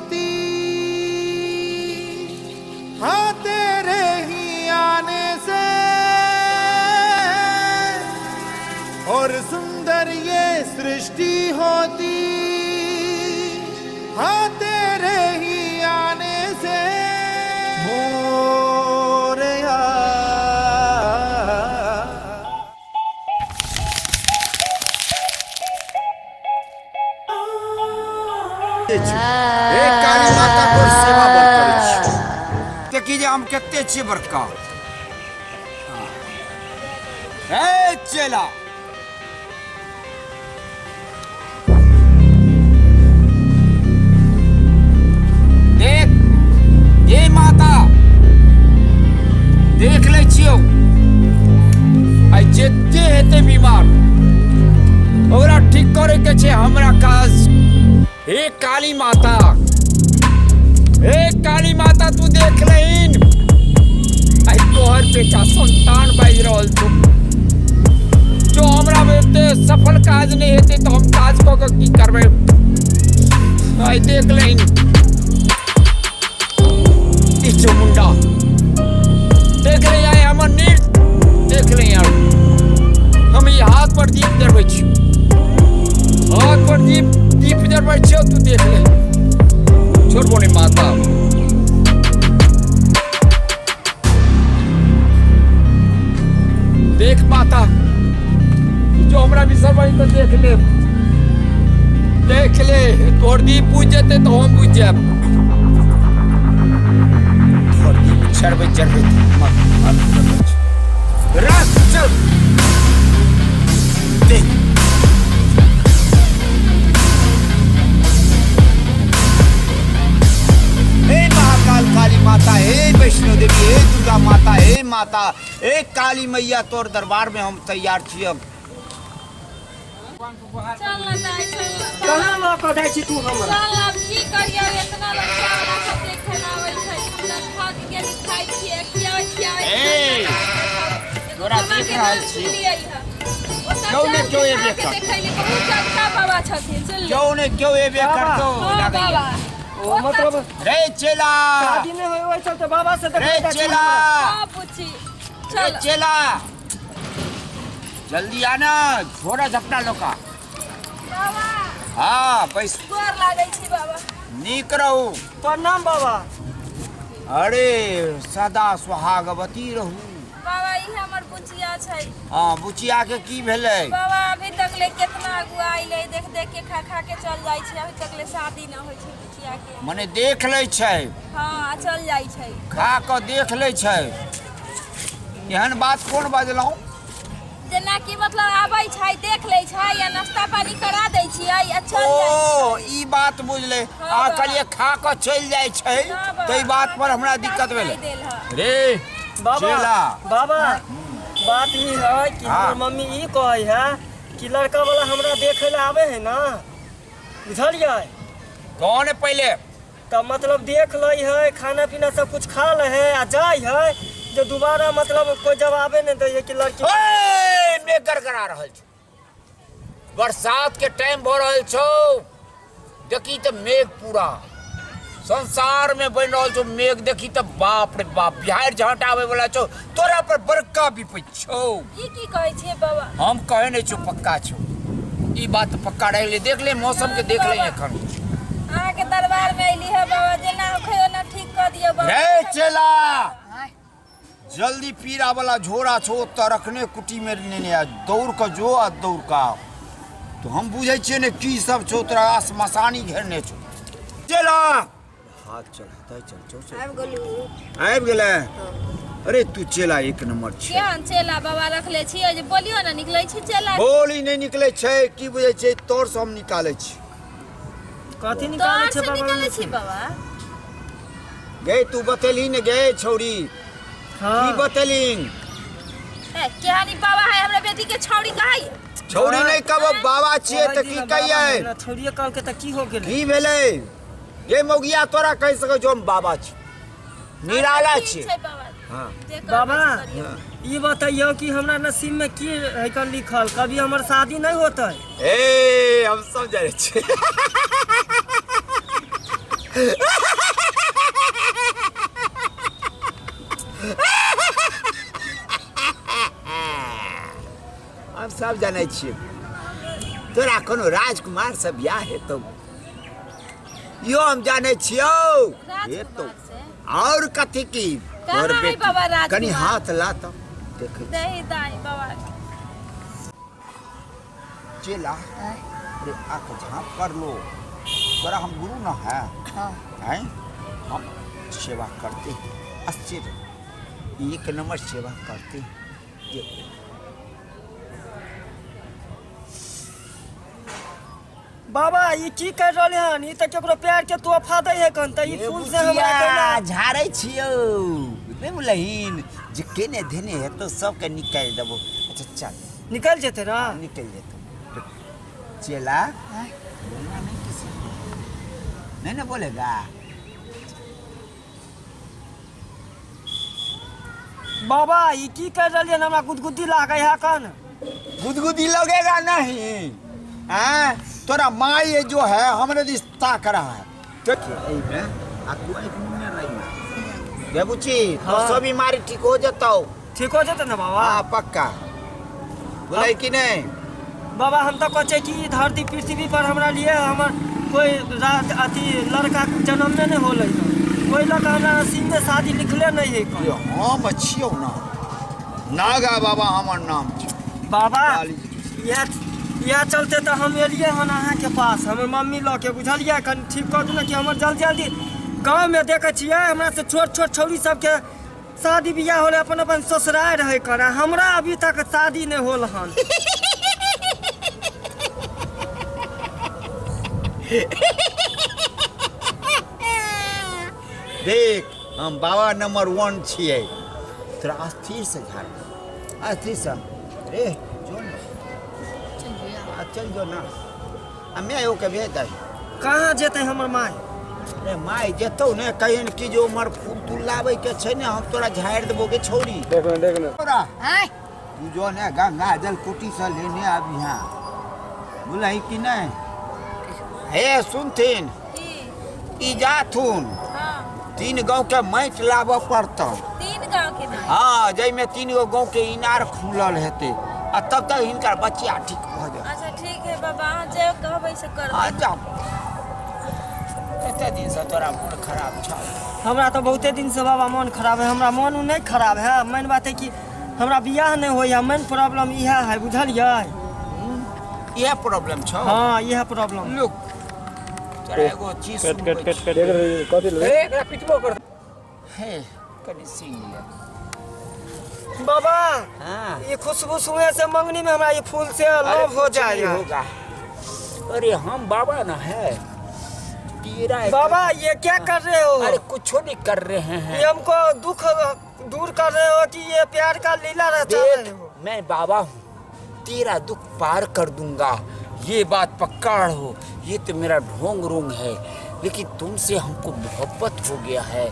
होती। हाँ तेरे ही आने से और सुंदर ये सृष्टि होती। हाँ तेरे ही आने से मोरया। हे काली माता तोर सेवा बड़ करै छी देखी जे हम कते छियै बड़का। हे चेला, देख हे माता, देख लै छियौ, आइ जते हेतै बीमार ओकरा ठीक करे के छै हमरा काज। हे काली माता, हे काली माता, तू देख लहीन, आइ तोहर बेटा संतान बाजि रहल छौ। जो हमरा एते सफल काज नहि हेतै तऽ हम काज कऽ कऽ की करबै? आइ देख लहीन, ई छौ मुंडा, देख ले, आइ हमर नीर देख ले यार। हम ई हाथ पर दीप जरबै छी, हाथ पर दीप दीप जरबै छियौ, तू देख ले, छोड़बो नहि माता। देख माता, जो हमरा बिसरबै तऽ देख ले, देख ले, तोहर दीप बुझि जेतै तऽ हम बुझि जायब। तोहर दीप जरबै जरबै राख, चल देख। हे महाकाल काली माता, हे वैष्णो देवी, हे दुर्गा माता, हे माता, हे काली मैया, तोर दरबार में हम तैयार छी अब। चल ना दाइ, चल ना। कहाँ लऽ कऽ जाइ छी तू हमरा? चल, आब की करियै? एतना बच्चा वाला सब देखे ना आबै छै। हमरा थक गेली, खाइ छियै, खियाबै खियाबै। ए, तोरा देख रहल छी। क्यों ने क्यों एबे कर। बहुत चटका बाबा छथिन, सुन ले। क्यों ने क्यों एबे करतो। हाँ, लगैया। बाबा। ओ मतलब रे चेला, शादी नहि होय ओहि चलते बाबा से रे देखै जाइ छी चेला, हमरा। हाँ बुच्ची, रे चल। चेला, जल्दी आना, झोरा झपटा लोका। बाबा। हाँ, बैस। गोर लागै छी बाबा। नीक रहू। प्रणाम बाबा। अरे सदा सुहागवती रहू। बाबा, ई हमर बुचिया छै। हाँ, बुचिया के की भेलै? बाबा, अभी तक ले केतना अगुआ अइलै, देख देख के खा खा के चल जाइ छै, अभी तक ले शादी न होइ छै बुचिया के। मने देख लै छै? हाँ, आ चल जाइ छै। खा कऽ देख लै छै? एहन बात कोन बजलहुँ? जेनाकि मतलब आबै छै, देख लै छै या नाश्ता पानी करा दै छियै आ चल जाइ ओ छै। ई बात बुझलै। हाँ, आ बाबा। कहलियै खा कऽ चलि जाइ छै। ना बाबा, ताहि बात पर हमरा अहाँके दिक्कत भेलै। नहि देल हँ। रे बाबा, चेला। बाबा, बात ई है कि हाँ। हमर मम्मी ई कहै है कि लड़का वाला हमरा देखे ला आवे है ना, बुझलियै? कौन है पहिले? तऽ मतलब देख लै है, खाना पीना सब कुछ खा लै है आ जाइ है, जे दोबारा मतलब कोई जवाबे नहि दै है कि लड़की। ओए, मेघ गड़गड़ा रहल छौ, बरसात के टाइम भऽ रहल छौ। देखी तऽ मेघ पूरा संसार में बनि रहल छौ। मेघ देखी तऽ बाप रे बाप, बिहार झट आबै वाला छौ। तोरा पर बड़का विपत्ति छौ। ई की कहै छियै बाबा? हम कहै नहि छौ, पक्का छौ ई बात, पक्का रहि गेलै। देख ले, मौसम के देख ले एखन। अहाँके दरबार में अयली है बाबा, जेना होखे ओना ठीक कऽ दियौ बाबा। रे चेला, जल्दी पीरा वाला झोरा छौ ओतऽ रखने, कुटी में नेने आ। दौड़ कऽ जो आ दौड़ कऽ आउ। तो हम बुझै छियै ने की सब छौ, तोरा श्मशानी घेरने छौ। चेला, हाथ चढ़ाता चल चल। आबि गेलू। आबि गेलै। अरे तू चेला एक नंबर छै। केहन चेला बाबा रखले छियै जे बोलियो ने निकलै छै चेला? बोली नहि निकलै छै। की बुझै छै, तोर से हम निकालै छी। कथी निकालै तोहर छै से बाबा? निकलै छी बाबा? गे, तू बतेलही ने गे छौरी? की हाँ। बतेलही? ए, केहन ई बाबा है, हमरा बेटी के छौड़ी कहै? छौरी नहि कहबो, बाबा छियै तऽ की कहियै? छोड़िए कहलकै तऽ की हो गेलै? की भेलै गे मौगिया, तोरा कहि सकै छौ हम बाबा छी, निराला ठीक छी। छै बाबा। हाँ। जे करबै बाबा, से करियौ। ई बतैयौ कि हमरा नसीब में की है कन लिखल, कभी हमर शादी नहीं होतै? ए, हम सब जानै छियै। हम सब जानै छियै तोरा कोनो राजकुमार से बियाह हेतौ, यो हम जानै छियौ। हेतौ। राजकुमार से? और कथी की कहाँ तोहर है बेटी? बाबा राजकुमार? कनी हाथ ला तो देखै छी। दही दाई बाबा। चेला, अरे आके झाँप कर लो, तोरा हम गुरु न है। हैं, हम सेवा करते हैं, अस्थिर एक नंबर सेवा करते हैं। देखो बाबा, ई की कर रहले हन? ई तऽ केकरो पैर के तोहफा दै है कन, तऽ ई फूल से हमरा केना झाड़ै छियौ नहि बुझलहिन, जे केने धेने हेतौ सबके निकालि देबौ। अच्छा चल। निकल जेतै ना? निकलि जेतौ। चेला, बोलना नहीं किसी को, नहीं ना बोलेगा। बाबा, ई की कर रहलियै हन? हमरा गुदगुदी लागै है कन। गुदगुदी लगेगा नहीं हैं, तोरा माँ ये जो है हमरे दिस ताक रहा है तो एहिमे आ तू एक मुँह रही देबुची तो हाँ। सब बीमारी ठीक हो जतौ। ठीक हो जेतै ना बाबा? हाँ पक्का। बोलै कि नहीं? बाबा, हम तऽ कहै छियै कि ई धरती पृथ्वी पर हमरा लिए हमर कोई राज अथी लड़का जन्मे नहि होलै हन, ओहि लऽ कऽ हमरा नसीब में शादी लिखले नहि है कन। ये हम छियौ ना, नागा बाबा हमर नाम छै। बाबा, काली जी। इएह चलते तऽ हम एलियै हन अहाँके पास, हमर मम्मी लऽ के, बुझलियै? कनि ठीक कऽ दू ने कि हमर जल्दी जल्दी। गाँवमे देखै छियै, हमरा से छोट छोट छौड़ी सबके शादी बियाह होलै, अपन अपन ससुराल रहै कर, आ हमरा अभी तक शादी नहि होल हन। देख, हम बाबा नंबर 1 छियै। तोरा अस्थिर से झाड़, अस्थिर से। रे जो ना, आ चल जो ना, आ मैं के भेज दही। कहाँ जेतै हमर माय? रे माय जेतौ ने, कहियन कि जो उमर फूल तूल लाबै के छै ने, हम तोरा झाड़ि देबो गे छौरी। देखने देखने। तोरा आय। तू जो ने गंगा जल कुटी से लेने आबी। हाँ, बुझलही कि नहीं? हे सुनथिन। की? ई जाथुन। हाँ। 3 गांव के माटि लाबऽ पड़तौ। 3 गांव के माटि? हाँ, जाहिमे 3 गो गांव के इनार खुलल हेतै, आ तब तक हिनकर बच्चा ठीक भऽ जायत। अच्छा ठीक है बाबा, अहाँ जे कहबै से करबै। हाँ जाओ। कते दिन से तोरा मोन खराब छौ? हमरा तऽ बहुते दिन से बाबा मोन खराब है। हमरा मोन नहि खराब है, मेन बात है कि हमरा बियाह नहि होइए, मेन प्रॉब्लम इएह है, बुझलियै? इएह प्रॉब्लम छौ? हाँ, इएह प्रॉब्लम। लुक, तोरा एगो चीज कट कट सुनबै कट छी। कट। देख रही कथी ले? ए, एकरा पिटबो कर। हे कनि सीन ले। बाबा, हाँ। ये खुशबू सुहे से मंगनी में हमरा ये फूल से अरे लव हो कुछ नहीं जाएगा। होगा। अरे हम बाबा ना है तेरा एक- बाबा, ये क्या कर रहे हो? अरे कुछ नहीं कर रहे हैं। ये हमको दुख दूर कर रहे हो कि ये प्यार का लीला रचा रहे देख हो? मैं बाबा हूँ, तेरा दुख पार कर दूंगा, ये बात पक्का हो। ये तो मेरा ढोंग रोंग है, लेकिन तुमसे हमको मोहब्बत हो गया है।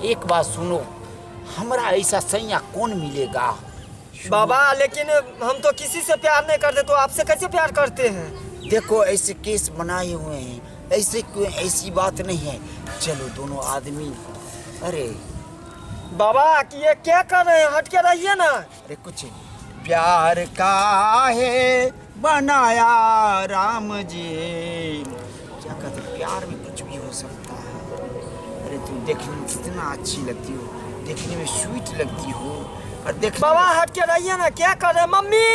एक बात सुनो, हमरा ऐसा सैया कौन मिलेगा? बाबा, लेकिन हम तो किसी से प्यार नहीं करते, तो आपसे कैसे प्यार करते हैं? देखो ऐसे केस बनाए हुए हैं, ऐसे कोई ऐसी बात नहीं है। चलो दोनों आदमी। अरे बाबा, कि ये क्या कर रहे हैं? हट के रहिए ना। अरे कुछ नहीं। प्यार का है बनाया राम जी, क्या कहते हैं, प्यार में कुछ भी हो सकता है। अरे तुम देखने में कितना अच्छी लगती हो, देखने में स्वीट लगती हो, और देख बाबा हट के रहिए ना, क्या कर रहे हैं? मम्मी!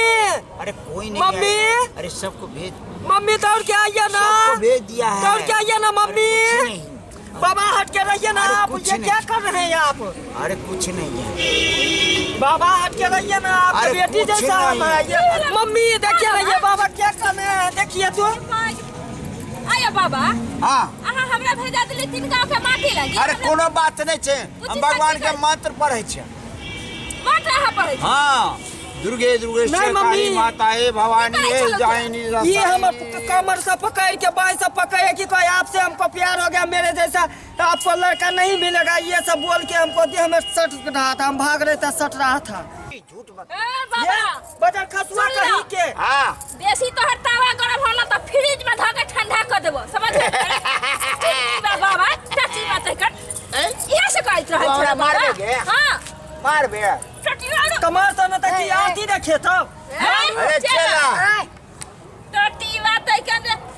अरे कोई नहीं मम्मी! है। अरे सबको भेज, मम्मी दौड़ के आइए ना। सबको भेज दिया है। दौड़ के आइए ना मम्मी। अरे कुछ नहीं। बाबा हट के रहिए ना। अरे आप कुछ ये नहीं। क्या कर रहे हैं आप? अरे कुछ नहीं है। बाबा हट के रहिए ना, आपकी अरे बेटी कुछ जैसा हम नहीं। है ये। मम्मी देखिए ना ये बाबा क्या कर रहे हैं, देखिए तो। आया बाबा। हाँ। अहाँ हमरा भेजा देली 3 गांव के माटी लगी। अरे कोनो बात नहीं छे, हम भगवान के मंत्र पढ़े छे। मंत्र अहाँ पढ़े छे? हाँ, दुर्गे दुर्गे नहीं, मम्मी। काली माता हे भवानी की हे करै छलौ? जाइनी ये हम कमर से पकड़ के बाई से पकड़ के कोई आपसे हमको प्यार हो गया, मेरे जैसा आपको लड़का नहीं मिलेगा, ये सब बोल के हमको देह में सट रहा था, हम भाग रहे थे, सट रहा था। झूठ मत। ए बाबा, बजर खसुआ सुन लो। कहीं के। हाँ। बेसी तोहर तावा गरम होला त फ्रिज में धऽ के ठंडा कर देबो, समझ गए? बाबा। मारबे। कमार तो न त की आरती देखे तब। अरे चला। टटीवा तै के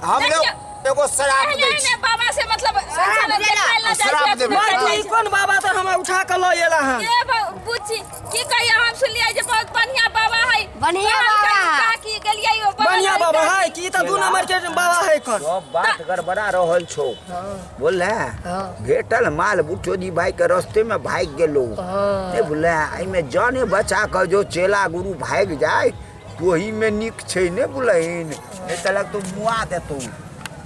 हम लोग एगो शराब दै छी। बाबा से मतलब शराब देला। शराब देबै। मार तू ई कोन बाबा त हमरा उठा के ल एला हन? ए बुच्ची की कहिया, हम सुनलियै जे बहुत बढ़िया बाबा है। बढ़िया बाबा है। की गेलियै ओ बाबा? बढ़िया बाबा है कि ई त दू नंबर के बाबा है कर। सब बात गड़बड़ा रहल छौ बोलले। भेटल माल बुचोदी भाई के रस्ते में भागि गेलो नहीं बोलले। एहिमे जाने बचा के जो चेला गुरु भागि जाए तो ओही में नीक छै ने बुलहिन, नहीं तऽ लगतौ मुआ देतौ।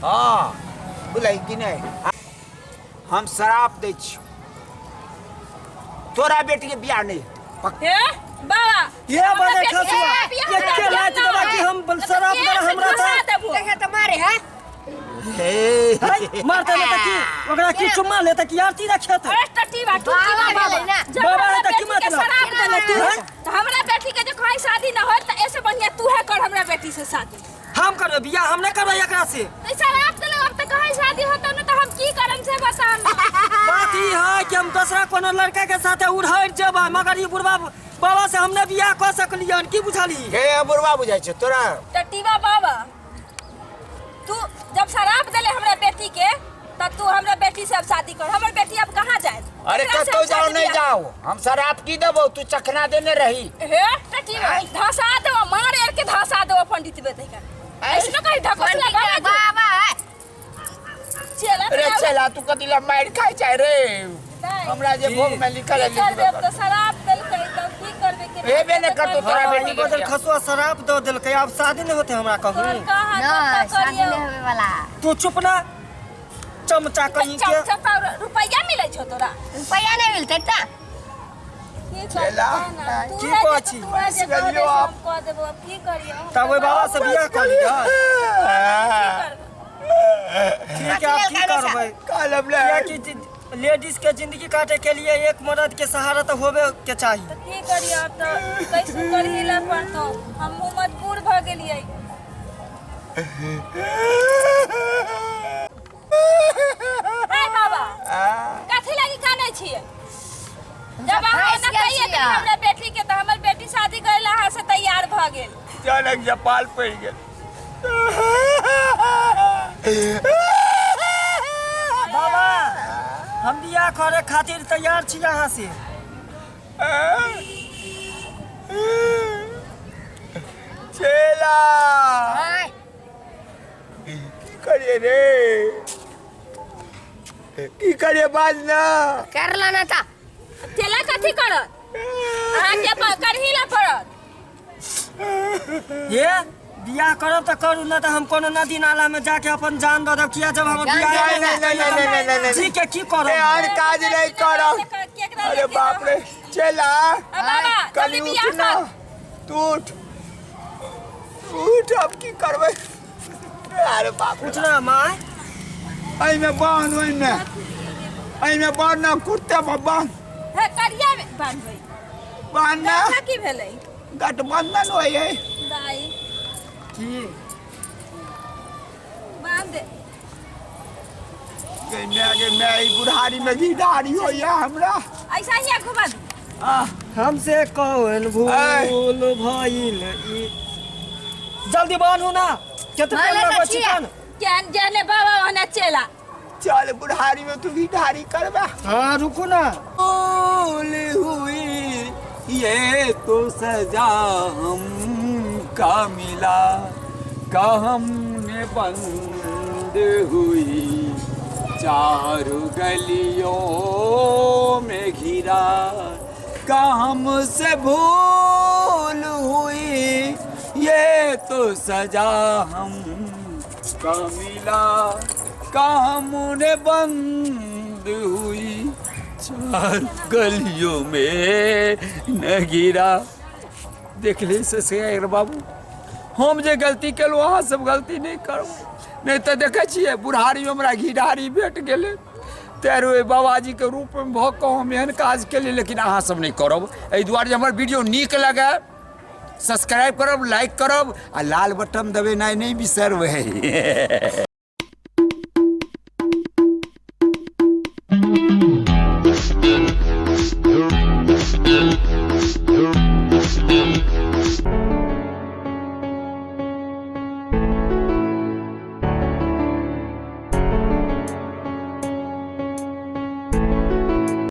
हाँ बुलही कि नहीं? हम शराब दै छियौ, तोरा बेटी के बियाह नहीं। हे बाबा, ये हमरा बड़े बेटी के खसुआ, बियाह ये हमरा के लाज बियाह देबा ना कि हम है। शराब के देला से हमरा घुसा त देबो। देखे तो मारे है। है, मारते न त की ओकरा की चुम्मा लेते की आरती रखे त? अरे टटीवा, टूटी बाबा बाबा। भेलै ना। जब बाबा हमरा है त की बेटी के मतलब? शराब देले तू, हैं? त हमरा बेटी के जे कहीं शादी न होत त ऐसे बढ़िया तू है कर हमरा बेटी से शादी। हम करबै बियाह? हम नहीं करबै एकरा से। त शराब देले, अब त कहीं शादी होत न त हम की करम से बता ना। बात ई है कि हम दूसरा कोनो लड़का के साथे उड़हर जेबै, मगर ई बुढ़वा बाबा से हम नहीं बियाह कर सकलियन, की बुझली? हे बुढ़वा बुझाइ छै तोरा? टटीवा बाबा, तू जब शराब देले हमरा बेटी के तब तू हमरा बेटी से अब शादी कर। हमर बेटी अब कहाँ जाए? अरे एकरा से कतौ हम जाओ शादी नहीं बियाह- जाओ, हम शराब की देबौ, तू चखना देने रही। हे टटीवा, धसा देबो, मार एर के धसा देबो पंडित बेटे का। ऐसनो कहीं ढकोसला बाबा तू। बाबा है। चला अरे चला, तू कथी ला मार खाइ छै रे? नहीं। हमरा जे भोग में लिखल है की करबे, लिखबे अब तो शराब देलकै तब की करबे के? हेबे ने करतौ तोरा बेटी के बदल बियाह। खसुआ शराब दऽ देलकै, आब शादी नहीं होते हमरा कहूँ। तोहर कहाँ नहीं, कतऽ शादी करियौ? नहीं होवे वाला। तू चुप ना चमचा कहीं के। चमचा पाउडर, रुपैया मिलै छौ तोरा? रुपया नहीं मिलते ता। की चला। करबै ना? तू की है जे कहै छी? तू है जे कह गलियो दे से आप। हम कह देबो, अब की करियौ? तब ओहि बाबा से बियाह कऽ लिअ। की करबै? ठीक है, आब की करबै? कालम ले। कियाकि लेडीज के जिंदगी काटे के लिए एक मर्द के सहारा तो होबे के चाही। तऽ की करियौ, आब तऽ कैसो करही ला पड़तौ, हमहूँ मजबूर भऽ गेलियै। हे बाबा, कथी लागी कानै छियै? जब अहाँ फँसि एना गेल कहियै छियै। हमरा बेटी के, तऽ हमर बेटी शादी करै ला अहाँ से तैयार भऽ गेल। जनक जपाल पड़ि गेल। बाबा, हम बियाह करे खातिर तैयार छी अहाँ से। चेला, हाँ। की करिए रे, की करिए, बाज ना। कर लाना था। चेला कथी करत? अहाँके करही ला पड़त। ये बियाह करब तऽ करू, ना तऽ हम कोनो नदी नाला में जाके अपन जान दऽ देब, किया जब हमर जान बियाह दऽ नहीं नहीं नहीं नहीं नहीं नहीं जी के की करब? ए, और काज नहीं करब। अरे बाप रे, चेला। बाबा, कली जल्दी उठ बियाह ना। कर। तू उठ, उठ, अब की करबै? अरे बाप रे। उठना माय। एहिमे बान्ह, ओहिमे एहिमे बान्ह ना, कुर्ते पर बान्ह। हे करिया में बांधबै? बान्ह ना। कथा की भेलै? गठबंधन होइ है। दाई। की? बांध दे। गे my, गे my, ई बुढ़ारी में घिढारी होइया हमरा। ऐसा ही घुमा दू। आह। हमसे कौन भूल भइल ई? जल्दी बान्हू ना, केतना बान्है लगबै तऽ छी छियै। तहन। केहन जेहने बाबा ओहने चेला। चल, बुढ़ारी में तू घिढारी करबा। हाँ, रुकू ना। भूल हुई ये तो सजा हमका मिला, का हमने बंद हुई चारों गलियों में घिरा, का हमसे भूल हुई ये तो सजा हमका मिला, का हमने बंद हुई चार गलियों में न गिरा। देख ले से बाबू, हम जे गलती केलहुँ अहाँ सब गलती नहि करू, नहि तऽ देखै छियै बुढ़ारीमे हमरा घिढारी भेट गेलै। तेर ओहि बाबाजीके रूपमे भऽ कऽ हम एहन काज केलियै, लेकिन अहाँ सब नहि करब। एहि दुआरे जे हमर वीडियो नीक लगै सब्सक्राइब करब, लाइक करब आ लाल बटन दबेनाइ नहि बिसरबै। Thank you.